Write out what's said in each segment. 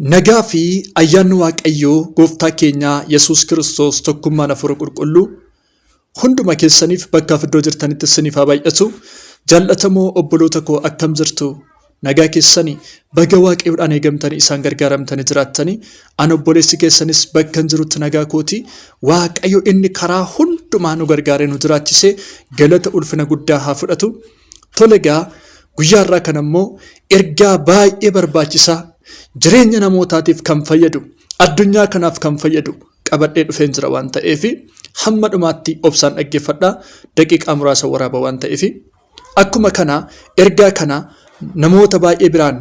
Nagaa fi ayyaanni Waaqayyoo gooftaa keenyaa Yesuus Kiristoos tokkummaan Hafuura Qulqulluu hunduma keessaniif bakkaaf iddoo jirtanitti isiniif haa baay'atu. Jaallatamoo obboloota koo akkam jirtu? Nagaa keessanii baga Waaqayyoodhaan eegamtanii isaan gargaaramtanii jiraattanii an obboleessi keessanis bakkan jirutti nagaa kooti. Waaqayyo inni karaa hundumaa nu gargaaree nu jiraachise galata ulfina guddaa haa fudhatu. Tole egaa guyyaa har'aa kana immoo ergaa baay'ee barbaachisaa jireenya namootaatiif kan fayyadu addunyaa kanaaf kan fayyadu qabadhee dhufeen jira waan ta'eef hamma dhumaatti obsaan dhaggeeffadhaa daqiiqaa muraasa waraaba waan ta'eef akkuma kana ergaa kana namoota baay'ee biraan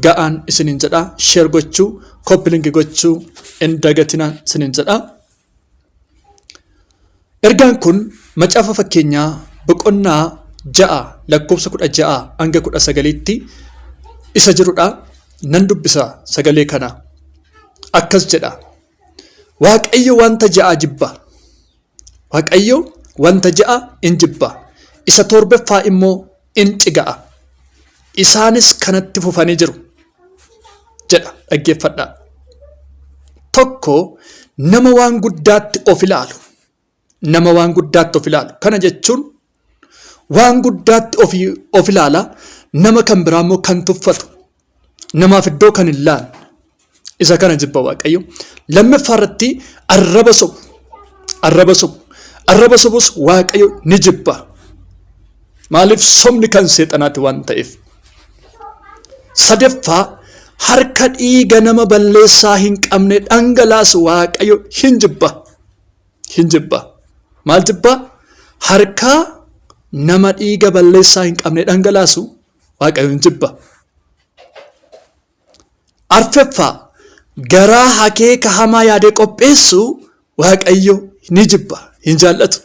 ga'aan isiniin jedha sheer gochuu koppiliingi gochuu hin dagatinaan isiniin jedha. Ergaan kun Macaafa Fakkeenyaa boqonnaa 6 lakkoofsa 16 hanga 19tti isa jirudha. Nan dubbisa sagalee kana. Akkas jedha. Waaqayyo wanta ja'a jibba. Waaqayyo wanta ja'a in jibba. Isa torbaffaa immoo in ciga'a. Isaanis kanatti fufanii jiru. Jedha dhaggeeffadhaa. Tokko nama waan guddaatti of ilaalu. Nama waan guddaatti of ilaalu. Kana jechuun waan guddaatti of ilaala nama kan biraa immoo kan tuffatu. Namaaf iddoo kan hin laanne. Isa kana jibba Waaqayyo. Lammaffaa irratti arraba sobu. Arraba sobu. Arraba sobus Waaqayyo ni jibba. Maaliif sobni kan seexanaati waan ta'eef. Sadaffaa harka dhiiga nama balleessaa hin qabne dhangalaasu Waaqayyo hin jibba. Hin jibba. Maal jibba? Harka nama dhiiga balleessaa hin qabne dhangalaasu Waaqayyo hin jibba. Arfaffaa garaa akeeka hamaa yaadee qopheessu Waaqayyo ni jibba, hin jaallatu.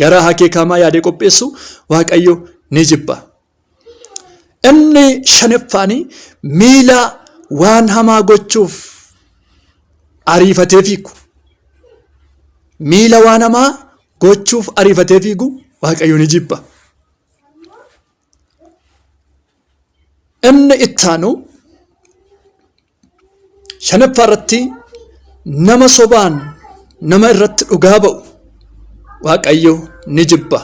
Garaa akeeka hamaa yaadee qopheessu Waaqayyo ni jibba. Inni shanaffaan miila waan hamaa gochuuf ariifatee fiigu. Miila waan hamaa gochuuf ariifatee fiigu Waaqayyo ni jibba. Inni ittaanu shanaffaa irratti nama sobaan nama irratti dhugaa ba'u Waaqayyo ni jibba.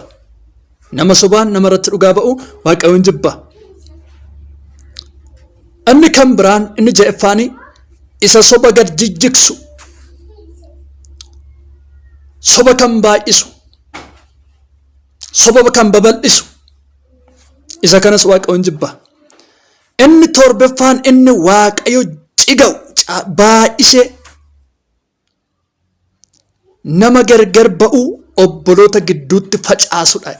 Nama sobaan nama irratti dhugaa ba'u Waaqayyo ni jibba. Inni kan biraan inni ja'affaani isa soba gad jijjigsu soba kan baay'isu soba kan babal'isu isa kanas Waaqayyoon jibba. Inni torbaffaan inni Waaqayyo ciga'u baay'isee nama gargar ba'uu obboloota gidduutti facaasudha.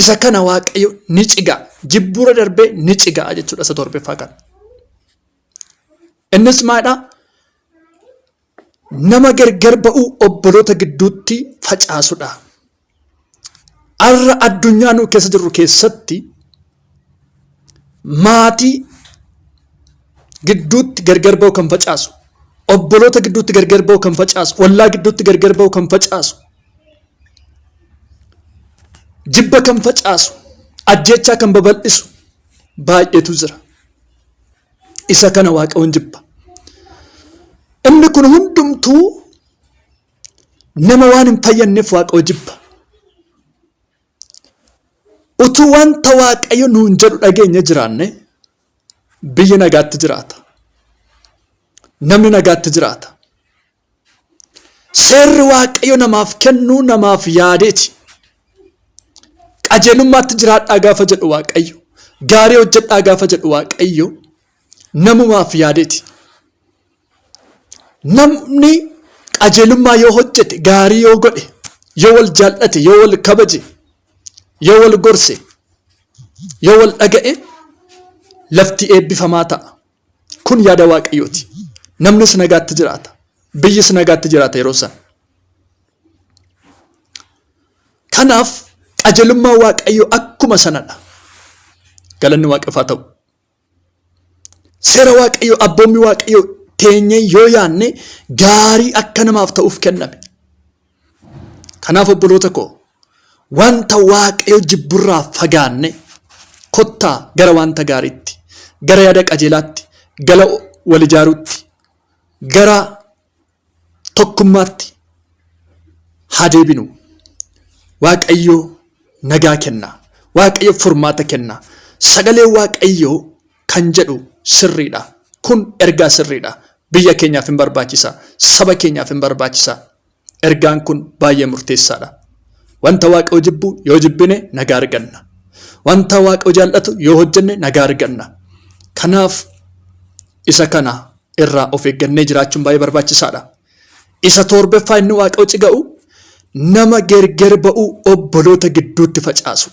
Isa kana Waaqayyo ni ciga'a. Jibbuura darbee ni ciga'a jechuudha isa torbaffaa kana. Innis maalidha? Nama gargar ba'uu obboloota gidduutti facaasudha. Har'a addunyaa nu keessa jirru keessatti maatii gidduutti gargar ba'uu kan facaasu, obboloota gidduutti gargar ba'uu kan facaasu, ollaa gidduutti gargar ba'uu kan facaasu, jibba kan facaasu, ajjeechaa kan babal'isu baay'eetu jira. Isa kana Waaqayyoon jibba. Inni kun hundumtuu nama waan hin fayyadneef Waaqayyo jibba. Utuu wanta Waaqayyo nuun jedhu dhageenya jiraanne biyyi nagaatti jiraata. Namni nagaatti jiraata. Seerri Waaqayyo namaaf kennuu namaaf yaadeeti. Qajeelummaatti jiraadhaa gaafa jedhu Waaqayyo, gaarii hojjedhaa gaafa jedhu Waaqayyo namumaaf yaadeeti. Namni qajeelummaa yoo hojjete, gaarii yoo godhe, yoo wal jaallate, yoo wal kabaje, yoo wal gorse, yoo wal dhaga'e lafti eebbifamaa ta'a. Kun yaada Waaqayyooti. Namnis nagaatti jiraata. Biyyis nagaatti jiraata yeroo sana. Kanaaf qajeelummaa Waaqayyoo akkuma sanadha. Galanni Waaqayyoof haa ta'u. Seera Waaqayyoo abboommii Waaqayyoo teenyee yoo yaanne gaarii akka namaaf ta'uuf kenname. Kanaaf obboloota koo wanta Waaqayyo jibburraa fagaanne kottaa gara wanta gaariitti, gara yaada qajeelaatti, Gala wal ijaaruutti, gara tokkummaatti haa deebinu. Waaqayyo nagaa kenna. Waaqayyo furmaata kenna. Sagalee Waaqayyoo kan jedhu sirriidha. Kun ergaa sirriidha. Biyya keenyaaf hin barbaachisa. Saba keenyaaf hin barbaachisa. Ergaan kun baay'ee murteessaadha. Wanta Waaqayyo jibbu yoo jibbine nagaa arganna. Wanta Waaqayyo jaallatu yoo hojjenne nagaa arganna. Kanaaf isa kana irraa of eeggannee jiraachuun baay'ee barbaachisaadha. Isa torbeffaa inni Waaqayyo ciga'u nama gerger ba'uu obboloota gidduutti facaasu.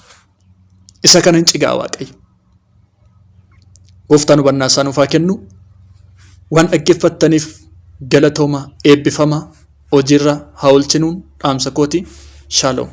Isa kana hin cigaa Waaqayyo. Gooftaan hubannaa isaa nuuf haa kennu. Waan dhaggeeffattaniif galatooma eebbifama hojiirra haa oolchinuun dhaamsa kooti. Shaaloom.